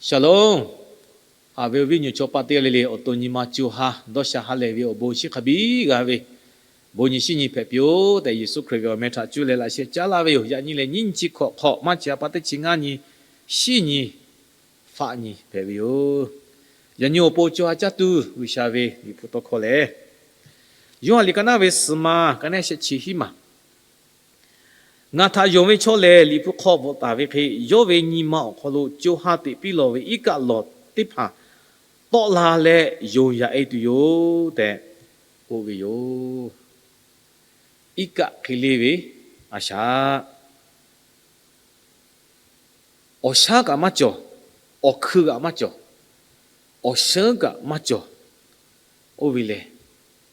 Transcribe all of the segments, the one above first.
Shalom. Haꞈ ve awˬ viˉ awˬ nyi chaw pa teˇ g'aˇ le le, awˬ to nyi ma co ha dawˇ sha ha lehˬ ve awˬ bon chi hk'a biˇ g'a ve, bon nyi shiˉ nyi hpehꞈ piˇ-oˆ tehꞈ, Yeˍsuˆ Hkriꞈ ve awˬ meh htaꞈ cuˇ leh laꞈ sheh caˉ laˇ ve yoˬ. Yaꞈ nyi lehˬ, nyiˇ nyi chi hkawꞈ hk'awꞈ maˇ chi a pa teˇ chi ngaˇ nyi, shiˉ nyi, faˆ nyi hpehꞈ ve yoˬ. Yaꞈ nyi awˬ pon co ha caˇ tuˬ G'uiˬsha ve Liꞈ hpu tawˇ hkawˇ lehˬ, Yoˇhanˬ liꞈ ka naˆ ve suhˍ ma ka naˆ shehˆ chi hiˉ maˬ. Ngaˬ htaꞈ yonˍ ve chaw lehˬ, Liꞈ hpu hk'aw bvuhꞈ taˍ ve hk'e, yawˇ ve nyi ma awˬ hk'aw lo co ha teꞈ piˇ lawˬ ve iˉ kaˆ lawˬ teˇ hpaˍ tawˆ la leh yonˍ yaꞈ-e tuˬ yoˬ tehꞈ k'oˆ ve yoˬ. Iˉ kaˆ hk'e le ve a shaꞈ, awˬ shaˉ kaꞈ maˇ cawˬ, awˬ hkui kaꞈ maˇ cawˬ, awˬ shinˉ kaꞈ maˇ cawˬ. Oˇ ve lehˬ,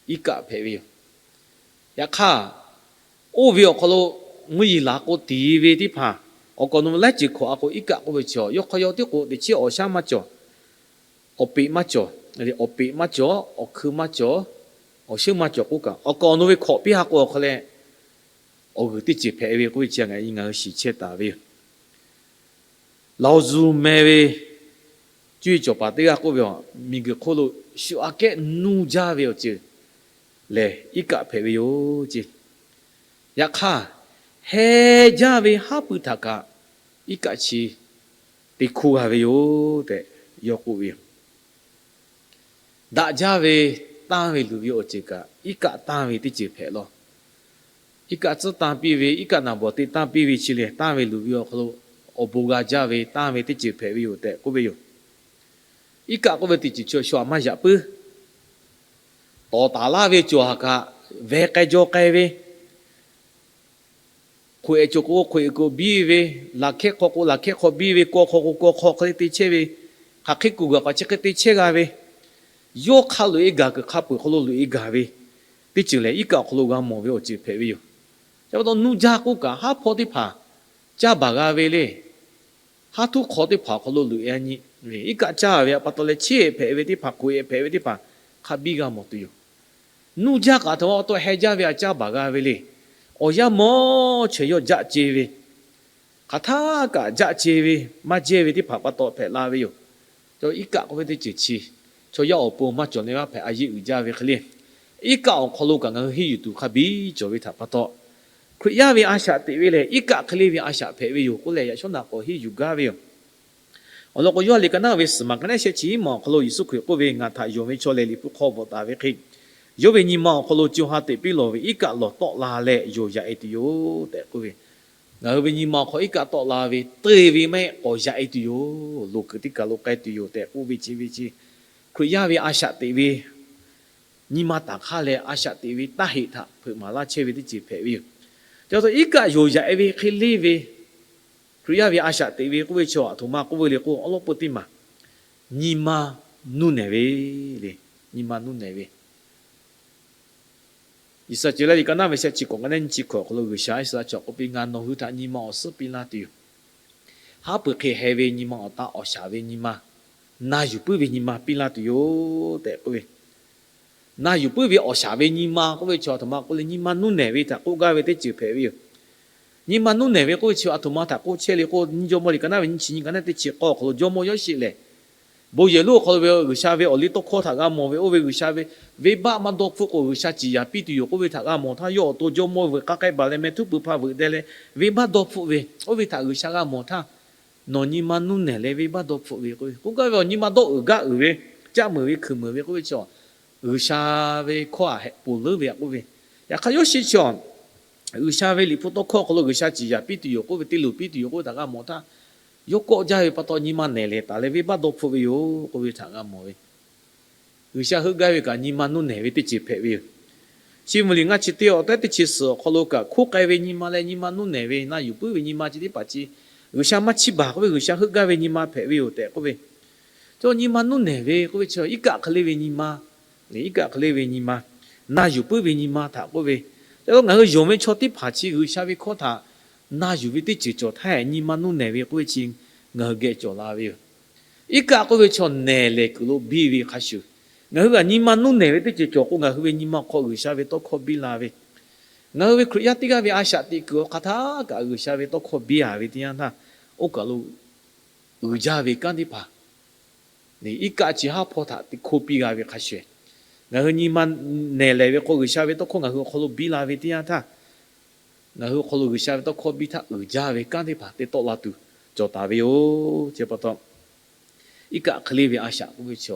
iˉ kaˆ hpehꞈ ve yoˬ. Yaꞈ hk'aˇ, oˇ ve awˬ hk'aw lo mvuhˇ yeˬ laˬ k'o tiˍ ve teˇ hpaˍ, awˬ kaˍ awˬ nu laiˉ ceuˬ hkawꞈ a k'o iˉ kaˆ k'oˆ ve chi, yawˇ hk'aw yaw tiˉ k'o teꞈ chiˉ awˬ shaˉ maˇ cawˬ, awˬ peꞈ maˇ cawˬ, awˬ peꞈ maˇ cawˬ, awˬ hkui maˇ cawˬ, awˬ shinˉ maˇ cawˬ k'oˆ kaꞈ, awˬ kaˍ awˬ nu ve hkawꞈ piˇ ha k'o awˬ hk'aw leh, awˬ g'uiˬ teˇ ceuˬ hpehꞈ ve k'oˆ ve chi ngaˬ hui shiˍ chehˇ taˍ ve yoˬ. Laoˍzuˍ meh ve cuˇ yiˍ cawˬ paˍ teˇ g'aˇ k'oˆ ve, miˬguiˬ hk'oˆ lo shu aꞈ kehˉ nuˇ jaˇ ve awˬ ceuˬ lehˬ, iˉ kaˆ hpehꞈ ve yoˬ ce. Yaꞈ hk'aˇ, heh jaˇ ve haˉ pui htaꞈ kaꞈ iˉ kaˆ chi te hkuˇ g'a ve yoˬ tehꞈ yawˇ k'oˆ ve yoˬ. Daꞈ jaˇ ve tanˇ ve luˬ ve awˬ ceuˬ kaꞈ, iˉ kaˆ tanˇ ve teˇ ceuˬ hpehꞈ law. Iˉ kaˆ tcuhˉ tanˇ piˇ ve, iˉ kaˆ naˍ bawˍ te tanˇ piˇ ve chi lehˬ, tanˇ ve luˬ ve awˬ hk'aw lo awˬ bon g'a jaˇ ve tanˇ ve teˇ ceuˬ hpehꞈ ve yoˬ tehꞈ k'oˆ ve yoˬ. Iˉ kaˆ k'oˆ ve teˇ ceuˬ chi shu aꞈ maˇ yaꞈ puiˉ. Tawˍ taˍ laˇ ve cawˬ haˍ kaꞈ, veh k'ai jaw k'ai ve, hk'oꞈ-ehˍ cawˬ k'o hk'oꞈ-ehˍ k'o biˇ ve, laˬ hkehˇ hk'aw k'o laˬ hkehˇ hk'aw biˇ ve, kawˇ hk'aw k'o kawˇ hk'aw hk'e le te chehˇ ve, hk'aˬ hk'e kuˬ gaˬ kaꞈ chi hk'e te chehˇ g'a ve, yawˇ hk'a loꞈ-e gaˬ kuiˬ hk'a peu-eˬ hk'aw lo loꞈ-e gaˬ ve teˇ ceuˬ lehˬ, iˉ kaˆ awˬ hk'aw lo g'a mawˬ ve awˬ ceuˬ hpehꞈ ve yoˬ. Chi pa taw nuˇ jaˇ k'oˆ kaꞈ, haˉ hpawˇ teˇ hpaˍ caˇ baˬ g'a ve le. Haˉ htuˉ hk'aw teˇ hpaˍ awˬ hk'aw lo loꞈ-e a nyi, iˉ kaˆ caˇ ve a pa taw leh, cheˇ-ehˍ hpehꞈ ve teˇ hpaˍ, hk'oꞈ-ehˍ hpehꞈ ve teˇ hpaˍ hk'a biˇ g'a mawˬ tuˬ yoˬ. Nuˇ jaˇ kaꞈ aˬ htoꞈ ma pa taw heh jaˇ ve a caˇ baˬ g'a ve le. Awˬ yanˇ mawˇ chaweh yawˇ jaˆ ce ve, hk'aˬ htaˇ kaꞈ jaˆ ce ve, maˇ jehˇ ve teˇ hpaˍ pa taw hpehꞈ la ve yoˬ. Chaw iˉ kaˆ k'oˆ ve teˇ ceuˬ chi, chaw yaˇ awˬ pon maˇ cawˬ leh maˇ hpehꞈ a yeˇ uiˍ jaˇ ve hk'e le. Iˉ kaˆ awˬ hk'aw lo kaꞈ ngaˬ hui henˇ yuˬ tuˬ hk'a biˇ cawˬ ve htaꞈ pa taw, Hkriꞈ yaˇ ve a shaꞈ teꞈ ve lehˬ, iˉ kaˆ hk'e le ve a shaꞈ hpehꞈ ve yoˬ k'oˆ leh, yaꞈ shawˉ naꞈ k'awꞈ henˇ yuˬ gaˇ ve yoˬ. Awˬ lawn k'o, Yoˇhanˬ liꞈ ka naˆ ve suhˍ ma ka naˆ shehˆ chi hiˉ ma awˬ hk'aw lo Yeˍsuˆ Hkriꞈ k'oˆ ve, Ngaˬ htaꞈ yonˍ ve chaw lehˬ, Liꞈ hpu hk'aw bvuhꞈ taˍ ve hk'e, yawˇ ve nyi ma awˬ hk'aw lo co ha teꞈ piˇ lawˬ ve iˉ kaˆ lawˬ tawˆ la leh yonˍ yaꞈ-e tuˬ yoˬ tehꞈ k'oˆ ve. Ngaˬ hui ve nyi ma awˬ hk'aw iˉ kaˆ tawˆ la ve, te ve maˇ heˆ, k'awꞈ yaꞈ-e tuˬ yoˬ. Loˍ kuiˬ teˇ kaˬ lo k'ai tuˬ yoˬ tehꞈ k'oˆ ve chi ve chi, Hkriꞈ yaˇ ve a shaꞈ teꞈ ve nyi ma taˍ hk'aˇ leh a shaꞈ teꞈ ve taˇ heꞈ htaꞈ hpeuꞈ maˍ laˇ chehˇ ve teˇ ceuˬ hpehꞈ ve yoˬ. Chi pa taw iˉ kaˆ yonˍ yaꞈ-e ve hk'e le ve, Hkriꞈ yaˇ ve a shaꞈ teꞈ ve k'oˆ ve chi aˬ htoꞈ ma k'oˆ ve le k'o, awˉ lawˉ peuˇ teˇ maˬ nyi ma nuˇ nehˬ ve le. Nyi ma nuˇ nehˬ ve. Iˉsaˍreˍlaˆ liꞈ ka naˆ ve shehˆ chi k'awꞈ ka naˆ nyiˇ chi hkawꞈ awˬ hk'aw lo G'uiˬsha Iˉsaˍreˍlaˆ chaw k'oˆ piˇ, Ngaˬ nawˬ hui htaꞈ nyi ma awˬ suhˉ piˇ laˇ tuˬ yoˬ. Haˉ pui hk'e heh ve nyi ma awˬ taˆ awˬ shaˍ ve nyi ma, na yuˬ puiˉ ve nyi ma piˇ laˇ tuˬ yoˬ tehꞈ k'oˆ ve. Na yuˬ puiˉ ve awˬ shaˍ ve nyi ma k'oˆ ve chi aˬ htoꞈ ma k'oˆ leh, nyi ma nuˇ nehˬ ve htaꞈ k'oˆ gaˇ ve teˇ ceuˬ hpehꞈ ve yoˬ. Nyi ma nuˇ nehˬ ve k'oˆ ve chi aˬ htoꞈ ma htaꞈ k'oˆ chehˇ le k'o, nyi Jawˇmawˇ liꞈ ka naˆ ve nyiˇ chi nyiˇ ka naˆ teˇ chi k'awˇ awˬ hk'aw lo Jawˇmawˇ Yoˇsheˆ lehˬ, bon yehˬ lonˉ awˬ hk'aw lo ve G'uiˬsha ve awˬ liˇ tawˇ hkawˇ htaꞈ g'a mawˬ ve, oˇ ve G'uiˬsha ve venˇbaˆ maˇ dawˇ hpfuhˆ k'o G'uiˬsha ciˍ yanˍ piˇ tuˬ yoˬ k'oˆ ve htaꞈ g'a mawˬ htaˇ, yawˇ awˬ to jawˇmawˇ veuꞈ k'aˇ k'ai baˬ leh meh htuˉ pui hpa veuꞈ deh leh venˇbaˆ dawˇ hpfuhˆ ve, oˇ ve htaꞈ G'uiˬsha g'a mawˬ htaˇ, nawˬ nyi ma nuˇ nehˬ leh venˇbaˆ dawˇ hpfuhˆ ve k'oˆ ve, k'oˆ gaˇ ve awˬ nyi ma dawˇ uiˍ gaˇ uiˍ ve, caˆ meuˍ ve hkui meuˍ ve k'oˆ ve chi, G'uiˬsha ve hkawˇ htaꞈ hehꞈ ponˬ leuˉ ve a k'oˆ ve. Yaꞈ hk'aˇ Yoˇsheˆ chi a, G'uiˬsha ve Liꞈ hpu tawˇ hkawˇ awˬ hk'aw lo G'uiˬsha ciˍ yanˍ piˇ tuˬ yoˬ k'oˆ ve, te luˬ piˇ tuˬ yoˬ k'oˆ ve htaꞈ g'a mawˬ htaˇ, yawˇ kawˆ jaˇ ve pa taw nyi ma nehˬ lehˬ taˍ leh venˇbaˆ dawˇ hpfuhˆ ve yoˬ k'oˆ ve htaꞈ g'a mawˬ ve. G'uiˬsha heuˆ gaˇ ve kaꞈ nyi ma nuˇ nehˬ ve teˇ ceuˬ hpehꞈ ve yoˬ. Chi mvuhˇ liꞈ ngaˇ chi teˇ awˬ tehˉ teˇ chi suhˍ awˬ hk'aw lo kaꞈ, hkoˉ k'ai ve nyi ma leh nyi ma nuˇ nehˬ ve, na yuˬ puiˉ ve nyi ma chi teˇ hpaˍ chi G'uiˬsha maˇ chiˇ baˬ k'oˆ ve, G'uiˬsha heuˆ gaˇ ve nyi ma hpehꞈ ve yoˬ tehꞈ k'oˆ ve. Chaw nyi ma nuˇ nehˬ ve k'oˆ ve chi iˉ kaˆ hk'e le ve nyi ma, iˉ kaˆ hk'e le ve nyi ma, na yuˬ puiˉ ve nyi ma htaꞈ k'oˆ ve. Chi pa taw ngaˬ hui yonˍ ve chaw teˇ hpaˍ chi G'uiˬsha ve hkawˇ htaꞈ na yuˬ ve teˇ ceuˬ cawˬ htaˇ, nyi ma nuˇ nehˬ ve k'oˆ ve chi ngaˬ hui geh cawˬ la ve yoˬ. Iˉ kaˆ k'oˆ ve chaw nehˬ lehˬ kuiˬ lo biˇ ve hk'a shuˍ, ngaˬ hui kaꞈ nyi ma nuˇ nehˬ ve teˇ ceuˬ cawˬ k'o, ngaˬ hui ve nyi ma awˬ hk'aw G'uiˬsha ve tawˇ hkawˇ biˇ la ve, ngaˬ hui ve Hkriꞈ yaˇ teˇ g'aˇ ve a shaꞈ teꞈ kuiˬ awˬ hk'aˬ htaˇ kaꞈ G'uiˬsha ve tawˇ hkawˇ biˇ a ve teˇ yanˇ htaˇ, oˇ kaˬ lo uiˍ jaˇ ve kanˉ teˇ hpaˍ, Iˉ kaˆ chi haˉ hpawˇ htaꞈ te hkoˇ piˇ g'a ve hk'a shuˍ, ngaˬ hui nyi ma nehˬ lehˬ ve k'o, G'uiˬsha ve tawˇ hkawˇ ngaˬ hui awˬ hk'aw lo biˇ la ve teˇ yanˇ htaˇ, ngaˬ hui awˬ hk'aw lo G'uiˬsha ve tawˇ hkawˇ biˇ htaˇ uiˍ jaˇ ve kanˉ teˇ hpaˍ te tawˆ la tuˬ cawˬ taˍ ve yoˬ. Chi pa taw, iˉ kaˆ hk'e le ve a shaꞈ k'oˆ ve chi,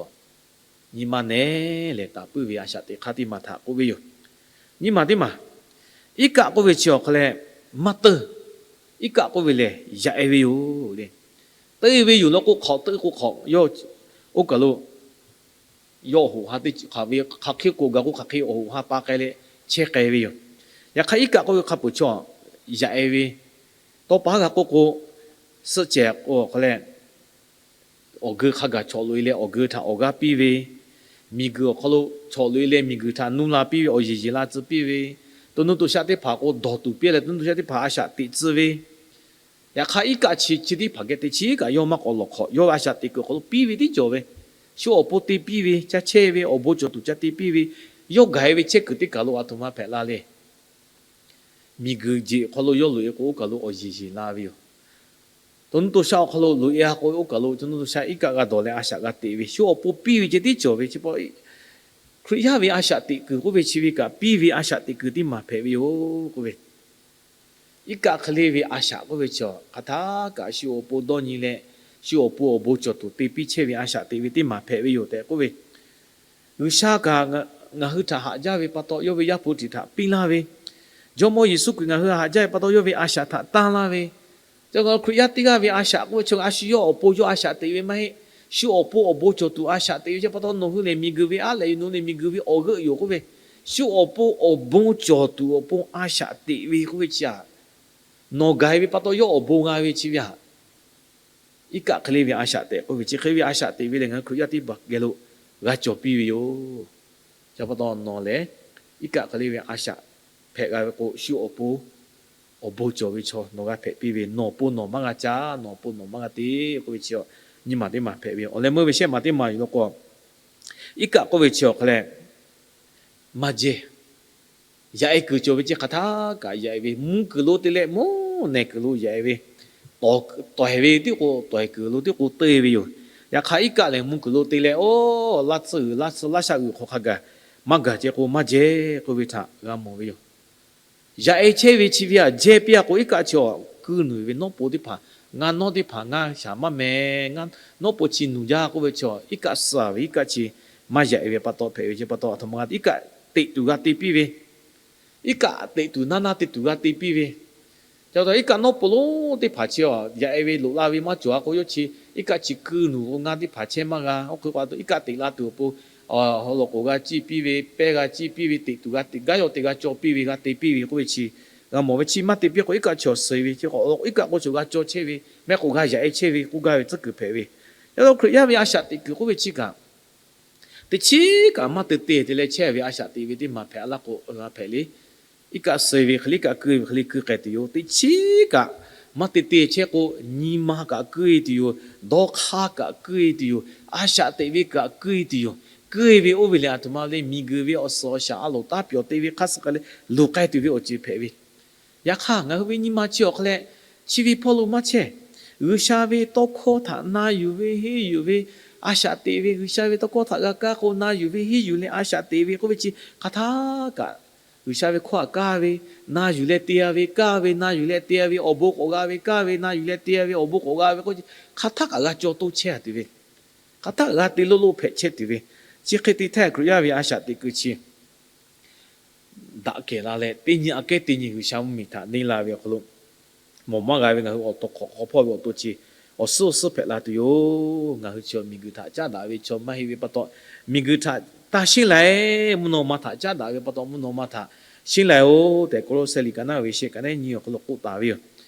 nyi ma nehˬ lehˬ taˍ puiˉ ve a shaꞈ teꞈ hk'aˇ teˇ maˬ htaꞈ k'oˆ ve yoˬ. Nyi ma teˇ maˬ, iˉ kaˆ k'oˆ ve chi awˬ hk'a leh maˇ teuˇ. Iˉ kaˆ k'oˆ ve lehˬ yaꞈ e ve yoˬ le. Teuˇ ve yoˬ law k'o hk'awꞈ teuˇ k'o hk'awꞈ yawˇ oˇ kaˬ lo yawˇ awˬ hoꞈ ha teˇ hk'aˬ ve hk'aˬ hk'e k'oꞈ gaˬ k'o hk'aˬ hk'e awˬ hoꞈ ha pa k'ai leh chehˇ k'ai ve yoˬ. Yaꞈ hk'aˇ iˉ kaˆ k'oˆ ve hk'a peuˬ chi yaꞈ e ve, tawˇ pa g'a k'oˆ k'o, suhˆ cehˬ k'o awˬ hk'a leh awˬ geu hk'a gaˬ chawꞈ loꞈ e leh awˬ geu htaꞈ awˬ g'aˇ piˇ ve, miˬguiˬ awˬ hk'aw lo chawꞈ loꞈ e leh miˬguiˬ htaꞈ nuˇ la piˇ ve, awˬ yeˬ yeˬ la tcuh piˇ ve, to nuˇ to shaˆ teˇ hpaˍ k'o dawˬ tuˬ piˇ leh to nuˇ to shaˆ teˇ hpaˍ a shaꞈ teꞈ tcuh ve, yaꞈ hk'aˇ iˉ kaˆ chi chi teˇ hpaˍ geh teˇ chiˉ kaꞈ yawˇ maˇ k'awꞈ lawˬ hk'awꞈ. Yawˇ ve a shaꞈ teꞈ kuiˬ awˬ hk'aw lo piˇ ve tiˉ cawˬ ve, shu awˬ pon te piˇ ve, ca chehˇ ve, awˬ bon cawˬ tuˬ ca te piˇ ve, yawˇ gaˬ e ve chehˇ kuiˬ teˇ kaˬ lo a htoꞈ ma hpehꞈ la le. Miˬguiˬ jeˬ awˬ hk'aw lo yawˇ loꞈ e k'o oˇ kaˬ lo awˬ yeˬ yeˬ la ve yoˬ. To nuˇ to shaˆ awˬ hk'aw lo loꞈ e a k'o oˇ kaˬ lo to nuˇ to shaˆ iˉ kaˆ g'a dawˬ leh a shaꞈ g'a teꞈ ve, shu awˬ pon piˇ ve ceh tiˉ cawˬ ve. Chi pa Hkriꞈ yaˇ ve a shaꞈ teꞈ kuiˬ k'oˆ ve chi ve kaꞈ piˇ ve a shaꞈ teꞈ kuiˬ teˇ maˬ hpehꞈ ve yoˬ k'oˆ ve. Iˉ kaˆ hk'e le ve a shaꞈ k'oˆ ve chi hk'aˬ htaˇ kaꞈ shu awˬ pon dawˇ nyi leh, shu awˬ pon awˬ bon cawˬ tuˬ te piˇ chehˇ ve a shaꞈ teꞈ ve teˇ maˬ hpehꞈ ve yoˬ tehꞈ k'oˆ ve. G'uiˬsha kaꞈ ngaˬ hui htaꞈ haꞈ jaˇ ve pa taw yawˇ ve Yaˇ hpu tiꞈ htaꞈ piˇ laˇ ve, Jawˇmawˇ Yeˍsuˆ Hkriꞈ ngaˬ hui htaꞈ haꞈ jaˇ ve pa taw yawˇ ve a shaꞈ htaꞈ tanˇ laˇ ve, Hkriꞈ yaˇ teˇ g'aˇ ve a shaꞈ k'oˆ ve chi a shu yawˇ awˬ pon yawˇ a shaꞈ teꞈ ve maˇ heˆ. Shu awˬ pon awˬ bon cawˬ tuˬ a shaꞈ teꞈ ve chi pa taw nawˬ hui lehˬ miˬguiˬ ve aˉ lehꞈ ve nawˬ hui lehˬ miˬguiˬ ve awˬ g'euˆ yoˬ k'oˆ ve, shu awˬ pon awˬ bon cawˬ tuˬ awˬ pon a shaꞈ teꞈ ve k'oˆ ve chi aꞈ, nawˬ gaˬ e ve pa taw yawˇ awˬ bon g'a ve chi ve aꞈ, iˉ kaˆ hk'e le ve a shaꞈ tehꞈ k'oˆ ve chi hk'e ve a shaꞈ teꞈ ve lehˬ ngaˬ hui Hkriꞈ yaˇ teˇ hpaˍ geh lo g'a cawˬ piˇ ve yoˬ. Chi pa taw nawˬ lehˬ iˉ kaˆ hk'e le ve a shaꞈ hpehꞈ g'a ve k'o shu awˬ pon awˬ bon cawˬ ve chaw nawˬ g'a hpehꞈ piˇ ve, nawˬ awˬ pon nawˬ maˇ g'a caˇ, nawˬ awˬ pon nawˬ maˇ g'a te k'oˆ ve chi nyi ma teˇ maˬ hpehꞈ ve yoˬ. Awˬ leh meuˇ ve shehˆ maˬ teˇ maˬ yoˬ law k'o, iˉ kaˆ k'oˆ ve chi awˬ hk'a leh maˇ jehˇ. Yaꞈ e kuiˬ cawˬ ve chi hk'aˬ htaˇ kaꞈ yaꞈ e ve, mvuhˇ kuiˬ lo te leh mvuhˇ nehˬ kuiˬ lo yaꞈ e ve, tawˍ tawˍ e ve tiˉ k'o tawˍ e kuiˬ lo tiˉ k'o te ve yoˬ. Yaꞈ hk'aˇ iˉ kaˆ lehˬ mvuhˇ kuiˬ lo te leh oˇ laˇ tsuhˇ g'uiˬ laˇ tsuhˇ laˇ shaˆ g'uiˬ hk'aw hk'a gaˬ maˇ gaˬ ceh k'o maˇ jehˇ k'oˆ ve htaꞈ g'a mawˬ ve yoˬ. Yaꞈ e chehˇ ve chi ve aꞈ jehˇ piˇ a k'o iˉ kaˆ chi aꞈ kuiˇ nuˬ ve nawˉ po teˇ hpaˍ, ngaˇ nawˉ teˇ hpaˍ ngaˇ shaˍ maˇ meh, nawˉ po chi nuˬ jaˇ k'oˆ ve chi iˉ kaˆ suh ve iˉ kaˆ chi maˇ yaꞈ e ve pa taw hpehꞈ ve chi pa taw a htoꞈ ma g'a iˉ kaˆ teꞈ tuˬ g'a te piˇ ve, iˉ kaˆ teꞈ tuˬ naˇ naˇ te tuˬ g'a te piˇ ve, ca taw iˉ kaˆ nawˉ po lonˉ teˇ hpaˍ chi aꞈ yaꞈ e ve loꞈ la ve maˇ cawˬ a k'o yawˇ chi iˉ kaˆ chi kuiˇ nuˬ k'o ngaˇ teˇ hpaˍ chehˇ maˇ g'a. Oˇ hk'e k'o a to iˉ kaˆ teꞈ la tuˬ awˬ pon awˬ lawn k'oˍ g'a ciˇ piˇ ve, pehˇ g'a ciˇ piˇ ve, teꞈ tuˬ g'a te gaˇ yawˇ te g'a caw piˇ ve g'a te piˇ ve k'oˆ ve chi g'a mawˬ ve. Chi maˇ te piˇ k'o iˉ kaˆ chi awˬ suh ve chi k'o iˉ kaˆ k'o cawˬ g'a caw chehˇ ve mehˆ k'o g'a yaꞈ e chehˇ ve k'oˆ gaˇ ve tcuhˉ kuiˬ hpehꞈ ve. Yaꞈ hk'aˇ Hkriꞈ yaˇ ve a shaꞈ teꞈ kuiˬ k'oˆ ve chi kaꞈ teˇ chiˉ kaꞈ maˇ te te te leh chehˇ ve a shaꞈ teꞈ ve teˇ maˬ hpehꞈ a laˇ k'o g'a hpehꞈ le. Iˉ kaˆ suh ve hk'e le iˉ kaˆ kuiˇ ve hk'e le kuiˇ k'ai tuˬ yoˬ. Teˇ chiˉ kaꞈ maˇ te te chehˇ k'o nyi ma kaꞈ kuiˇ e tuˬ yoˬ. Dawˇ hk'aˇ kaꞈ kuiˇ e tuˬ yoˬ. A shaꞈ teꞈ ve kaꞈ kuiˇ e tuˬ yoˬ. Kuiˇ e ve oˇ ve lehˬ a htoꞈ ma le miˬguiˬ ve awˬ suhˍ awˬ shaˍ a loˍ taˇ pyawˬ te ve hk'aˇ suh k'ai leh loˍ k'ai tuˬ ve awˬ ceuˬ hpehꞈ ve. Yaꞈ hk'aˇ ngaˬ hui ve nyi ma chi awˬ hk'a leh chi ve hpawˇ lo maˇ chehˇ. G'uiˬsha ve tawˇ hkawˇ htaꞈ na yuˬ ve henˇ yuˬ ve a shaꞈ teꞈ ve, G'uiˬsha ve tawˇ hkawˇ htaꞈ g'a kaˇ k'o na yuˬ ve henˇ yuˬ leh a shaꞈ teꞈ ve k'oˆ ve chi hk'aˬ htaˇ kaꞈ G'uiˬsha ve hkawˇ htaꞈ kaˇ ve, na yuˬ leh te a ve kaˇ ve, na yuˬ leh te a ve awˬ bon k'awꞈ g'a ve kaˇ ve, na yuˬ leh te a ve awˬ bon k'awꞈ g'a ve k'oˆ ve chi hk'aˬ htaˇ kaꞈ g'a caw toˇ chehˇ a tuˬ ve, hk'aˬ htaˇ kaꞈ g'a te loˇ loˇ hpehꞈ chehˇ tuˬ ve, chi hk'e te htaˇ Hkriꞈ yaˇ ve a shaꞈ teꞈ kuiˬ chi daꞈ kehˬ la leh teˇ nyi aꞈ kehˉ teˇ nyi G'uiˬsha mvuhˇmiˬ htaꞈ neˇ la ve awˬ hk'aw lo mawˬ maˇ g'a ve ngaˬ hui awˬ to hk'awꞈ hk'aw hpawˇ ve awˬ to chi awˬ suhˉ awˬ suhˉ hpehꞈ la tuˬ yoˬ. Ngaˬ hui chi miˬguiˬ htaꞈ caˉ daꞈ ve chaw maˇ heˆ ve pa taw, miˬguiˬ htaꞈ taˇ sheˉ lai, mvuhˇ naw ma htaꞈ caˉ daꞈ ve pa taw mvuhˇ naw ma htaꞈ sheˉ lai-oˬ tehꞈ Kawˇlawˇsehˇ liꞈ ka naˉ ve shehˆ ka naˉ nyiˇ awˬ hk'aw lo k'oˆ taˍ ve yoˬ.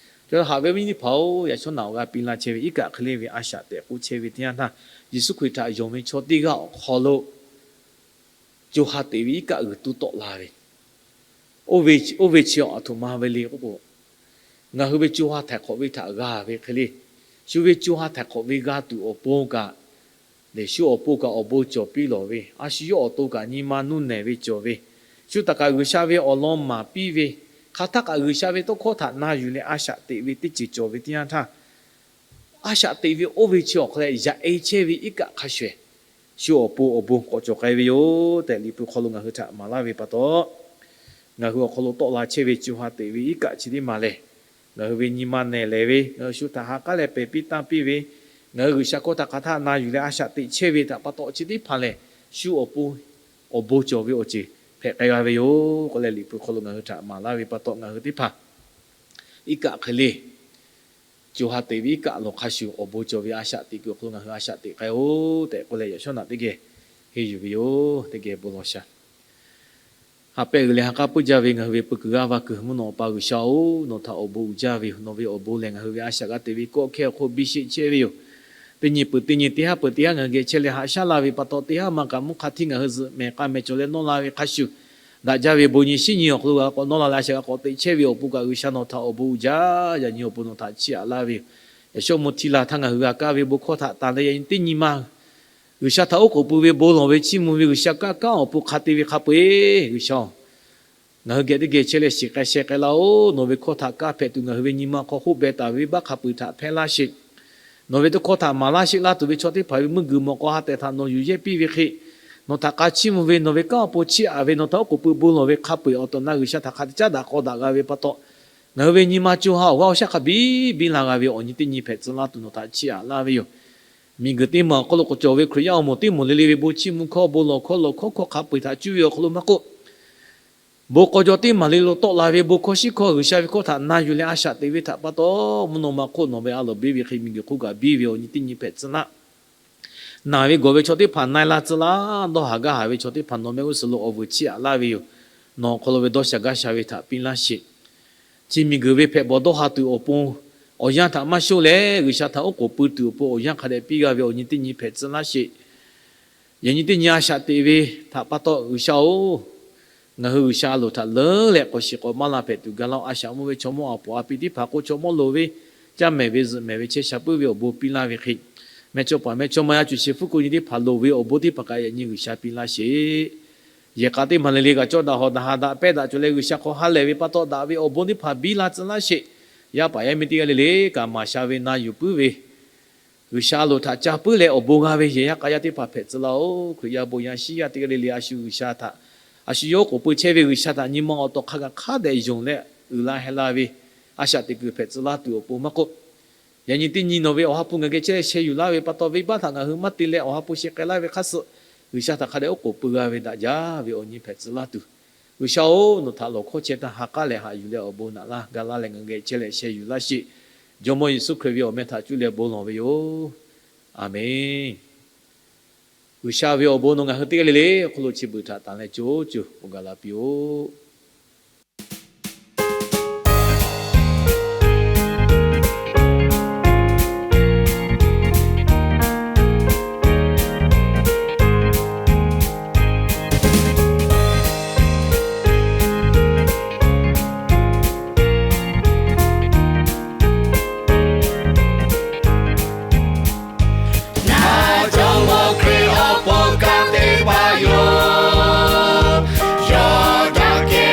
Chi htaꞈ haꞈ ve viˉ nyi teˇ hpaˍ-oˬ, yaꞈ shawˉ naꞈ awˬ g'a piˇ laˇ chehˇ ve iˉ kaˆ hk'e le ve a shaꞈ tehꞈ k'oˆ chehˇ ve teˇ yanˇ htaˇ, Yeˍsuˆ Hkriꞈ htaꞈ yonˍ ve chaw teˇ g'aˇ awˬ hk'aw lo co ha teꞈ ve iˉ kaˆ g'uiˬ tuˇ tawˆ la ve, oˇ ve chi aˬ htoꞈ ma ve le k'oˆ k'o, ngaˬ hui ve co ha htaiˍ hk'awꞈ ve htaꞈ g'a ve hk'e le, shu ve co ha htaiˍ hk'awꞈ ve g'a tuˬ awˬ pon kaꞈ, shu awˬ pon kaꞈ awˬ bon cawˬ piˇ lawˬ ve, a shu yawˇ awˬ to kaꞈ nyi ma nuˇ nehˬ ve cawˬ ve, shu htaꞈ kaꞈ G'uiˬsha ve awˬ lawn maˍ piˇ ve, hk'aˬ htaˇ kaꞈ G'uiˬsha ve tawˇ hkawˇ htaꞈ na yuˬ leh a shaꞈ teꞈ ve teˇ ceuˬ cawˬ ve teˇ yanˇ htaˇ, a shaꞈ teꞈ ve oˇ ve chi awˬ hk'aw leh yaꞈ e chehˇ ve iˉ kaˆ hk'a shuˍ shu awˬ pon awˬ bon k'awꞈ cawˬ k'ai ve yoˬ tehꞈ, Liꞈ hpu hk'aw lo ngaˬ hui htaꞈ maˍ laˇ ve pa taw, ngaˬ hui awˬ hk'aw lo tawˆ la chehˇ ve co ha teꞈ ve iˉ kaˆ chi teˇ maˬ lehˬ, ngaˬ hui ve nyi ma nehˬ lehˍ ve, ngaˬ hui shu htaꞈ ha k'aˉ leh pehˬ piˇ tanˇ piˇ ve, ngaˬ hui G'uiˬsha hkawˇ htaꞈ hk'aˬ htaˇ na yuˬ leh a shaꞈ teꞈ chehˇ ve htaꞈ pa taw chi teˇ hpaˍ lehˬ, shu awˬ pon awˬ bon cawˬ ve awˬ ceuˬ hpehꞈ k'ai g'a ve yoˬ k'oˆ leh, Liꞈ hpu hk'aw lo ngaˬ hui htaꞈ maˍ laˇ ve pa taw, ngaˬ hui teˇ hpaˍ iˉ kaˆ hk'e le co ha teꞈ ve iˉ kaˆ lawˬ hk'a shuˍ awˬ bon cawˬ ve a shaꞈ teꞈ kuiˬ awˬ hk'aw lo ngaˬ hui a shaꞈ teꞈ k'ai-oˬ tehꞈ k'oˆ leh, yaꞈ shawˉ naꞈ teˇ geh henˇ yuˬ ve yoˬ. Teˇ geh bon lawˬ shaˍ. Ha pehˇ g'uiˬ leh ha k'aˉ puiˉ jaˇ ve ngaˬ hui ve peu kuiˬ g'aˇ va kuiˬ mvuhˇ naw pa G'uiˬsha-oˬ, nawˬ htaꞈ awˬ bon uiˍ jaˇ ve yoˬ. Nawˬ ve awˬ bon lehˬ, ngaˬ hui ve a shaꞈ g'a teꞈ ve kawˆ hkehˇ awˬ hk'oˆ biˇ sheˆ chehˇ ve yoˬ. Teˇ nyi peuˬ teˇ nyi teˇ haˉ peuˬ teˇ haˉ ngaˬ hui geh chehˇ leh haꞈ shaˉ laˇ ve pa taw, teˇ haˉ ma kaꞈ mvuhˇ hk'a htiˇ ngaˬ hui zuhꞈ mehˍ k'a mehˍ cawˬ leh nawˇ la ve hk'a shuˍ, daꞈ jaˇ ve bon nyi shinˉ nyi awˬ hk'aw lo g'a k'awꞈ nawˇ la leh a shaꞈ g'a k'awꞈ teꞈ chehˇ ve awˬ pon kaꞈ, G'uiˬsha nawˬ htaꞈ awˬ bon uiˍ jaˇ. Yaꞈ nyi awˬ pon nawˬ htaꞈ chiˇ aꞈ laˇ ve yoˬ. Yaꞈ shawˉ mvuh htiˇ la htaˇ ngaˬ hui g'a kaˇ ve bon hkawˇ htaꞈ tanˬ leh, yaꞈ nyi teˇ nyi ma G'uiˬsha htaꞈ oˉ k'oˍ pui ve, bon lawˬ ve, chiˇ mvuh ve, G'uiˬsha kanˉ kanˉ awˬ pon hk'a te ve hk'a peu-eˬ, G'uiˬsha-oˬ, ngaˬ hui geh teˇ geh chehˇ leh shiˍ k'ai sheh k'ai laˇ-oˬ. Nawˬ ve hkawˇ htaꞈ kaˇ hpehꞈ tuˬ ngaˬ hui ve nyi ma hk'aw hoˆ beh taˍ ve venˇbaˆ hk'a peu-eˬ htaꞈ hpehˇ laˇ sheˍ. Nawˬ ve tawˇ hkawˇ htaꞈ maˍ laˇ sheˆ laˇ tuˬ ve chaw teˇ hpaˍ ve meuˇ g'uiˬ mawˬ k'aw ha tehˬ htaꞈ nawˬ yuˬ yehˇ piˇ ve hk'e, nawˬ htaꞈ k'a chiˇ mvuh ve, nawˬ ve kanˉ awˬ pon chiˇ aꞈ ve, nawˬ htaꞈ oˉ k'oˍ pui bon lawˬ ve hk'a peu-eˬ awˬ tehˬ awˬ na G'uiˬsha htaꞈ hk'a te caˉ daꞈ k'aw daꞈ g'a ve pa taw, ngaˬ hui ve nyi ma co ha awˬ g'aˇ awˬ shaˉ hk'a biˇ biˇ la g'a ve awˬ nyi teˇ nyi hpehꞈ tcuh laˇ tuˬ nawˬ htaꞈ chiˇ aꞈ laˇ ve yoˬ. Miˬguiˬ teˇ maˬ awˬ hk'aw lo k'awꞈ cawˬ ve Hkriꞈ yaˇ awˬ moˍ teˇ moˍ le le ve bon chiˇ mvuh hkawˇ, bon lawˬ hkawˇ, lawˬ hkawˇ hkawˇ hk'a peu-eˬ htaꞈ cuˇ ve awˬ hk'aw lo maˇ k'oˆ, bon k'aw jaw teˇ maˬ le lo tawˆ la ve bon hkawˇ shiˉ hkawˇ G'uiˬsha ve hkawˇ htaꞈ na yuˬ leh a shaꞈ teꞈ ve htaꞈ pa taw, mvuhˇ naw ma hk'oˆ nawˬ ve a loˍ biˇ ve hk'e miˬguiˬ hk'oˆ kaꞈ biˇ ve awˬ nyi teˇ nyi hpehꞈ tcuh laˇ. Naˬ ve gawˬ ve chaw teˇ hpaˍ na-e la tcuh laˇ. Dawˇ haˍ gaˇ haˍ ve chaw teˇ hpaˍ nawˬ mehˆ g'uˇ suhˍ lo awˬ vuiˬ chiˇ aꞈ laˇ ve yoˬ. Nawˬ awˬ hk'aw lo ve dawˇ sha gaˇ sha ve htaꞈ piˇ laˇ sheˍ. Chi miˬguiˬ ve hpehꞈ bawˬ dawˇ ha tuˬ awˬ pon awˬ yanˇ htaꞈ maˇ shonˇ leh, G'uiˬsha htaꞈ oˉ k'oˍ pui tuˬ awˬ pon awˬ yanˇ hk'a dehꞈ piˇ g'a ve awˬ nyi teˇ nyi hpehꞈ tcuh laˇ sheˍ. Yaꞈ nyi teˇ nyi a shaꞈ teꞈ ve htaꞈ pa taw, G'uiˬsha-oˬ, ngaˬ hui G'uiˬsha a loˍ htaꞈ leuˉ leh k'awꞈ shiˍ k'awꞈ maˇ la hpehꞈ tuˬ ga laˇ-oˬ. A shaꞈ mvuh ve chaw mawˇ a poˍ a pi teˇ hpaˍ k'o, chaw mawˇ loˍ ve, caˇ mehˍ ve, zuhꞈ mehˍ ve, chehˇ sha puiˉ ve awˬ bon piˇ laˇ ve hk'e, mehˇchawˇ paˍ mehˇchawˇma yaˇ cuˬ shehˍ hpfuhˇ ku nyi teˇ hpaˍ loˍ ve awˬ bon teˇ hpaˍ kaꞈ yaꞈ nyi G'uiˬsha piˇ laˇ sheˍ. Yehˬ k'a teˇ maˬ le le kaꞈ cawˇ daꞈ hawˍ daꞈ ha daꞈ pehˇ daꞈ cawˬ leh, G'uiˬsha hk'aw ha lehˬ ve pa taw daꞈ ve awˬ bon teˇ hpaˍ biˇ la tcuh laˇ sheˍ. Yaˇ paˍ yaˇ miˇ teˇ g'aˇ le le kaꞈ maˍ sha ve na yuˬ puiˉ ve, G'uiˬsha a loˍ htaꞈ ca puiˉ leh awˬ bon g'a ve yehˬ yaˇ k'a yaˇ teˇ hpaˍ hpehꞈ tcuh laˇ-oˬ. Hkriꞈ yaˇ bon yaˇ shiˉ yaˇ teˇ g'aˇ le le a shu G'uiˬsha htaꞈ, a shu yawˇ oˉ k'oˍ pui chehˇ ve G'uiˬsha htaꞈ nyi ma awˬ tawˍ hk'a gaˬ hk'a dehꞈ yonˍ leh uiˍ la heh la ve a shaꞈ teꞈ kuiˬ hpehꞈ tcuh laˇ tuˬ awˬ pon maˇ k'oˆ, yaꞈ nyi teˇ nyi nawˬ ve Awˬ ha hpu ngaˬ geh chehˇ leh sheh yuˬ laˇ ve pa taw, venˇbaˆ htaꞈ ngaˬ hui maˇ te leh Awˬ ha hpu sheh k'ai laˇ ve hk'a suh, G'uiˬsha htaꞈ hk'a dehꞈ oˉ k'oˍ pui g'a ve daꞈ jaˇ ve awˬ nyi hpehꞈ tcuh laˇ tuˬ, G'uiˬsha-oˬ, nawˬ htaꞈ lawˬ hkawˇ chehˇ htaˇ ha k'aˉ leh haꞈ yuˬ leh awˬ bon naꞈ laˇ ga laˇ leh ngaˬ geh chehˇ leh sheh yuˬ laˇ sheˍ. Jawˇmawˇ Yeˍsuˆ Hkriꞈ ve awˬ meh htaꞈ cuˇ leh bon lawˬ ve yoˬ. A menˬ. G'uiˬsha ve awˬ bon nawˬ ngaˬ hui teˇ g'aˇ le le awˬ hk'aw lo chi beuꞈ htaꞈ tanˬ leh co co k'oˆ gaˬ la piˇ-oˆ. Ngaˬ Jawˇmawˇ Hkriꞈ awˬ pon kanˉ te pa yoˬ. Yawˇ daꞈ kehˬ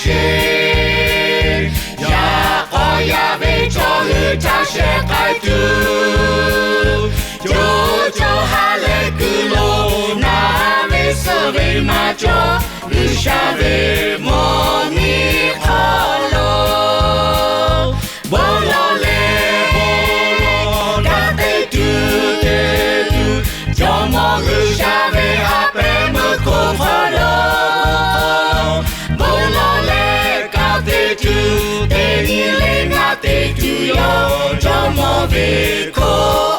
sheˍ. Yaꞈ k'aw yaˇ ve chaw hui htaꞈ shehˍ k'ai tuˬ, co co ha leh kuiˬ lo, ngaˬ ve suh ve maˇ cawˬ G'uiˬsha ve mawˬ miˬ hk'aw lo, bon lawˬ leh bon lawˬ kanˉ te tuˬ te tuˬ, Jawˇmawˇ G'uiˬsha ve haꞈ pehnˇ meuˇ hk'oˆ hk'aw lo, bon lawˬ leh kanˉ te tuˬ, teˇ nyi le ngaˬ te tuˬ yoˬ, Jawˇmawˇ ve hk'oˆ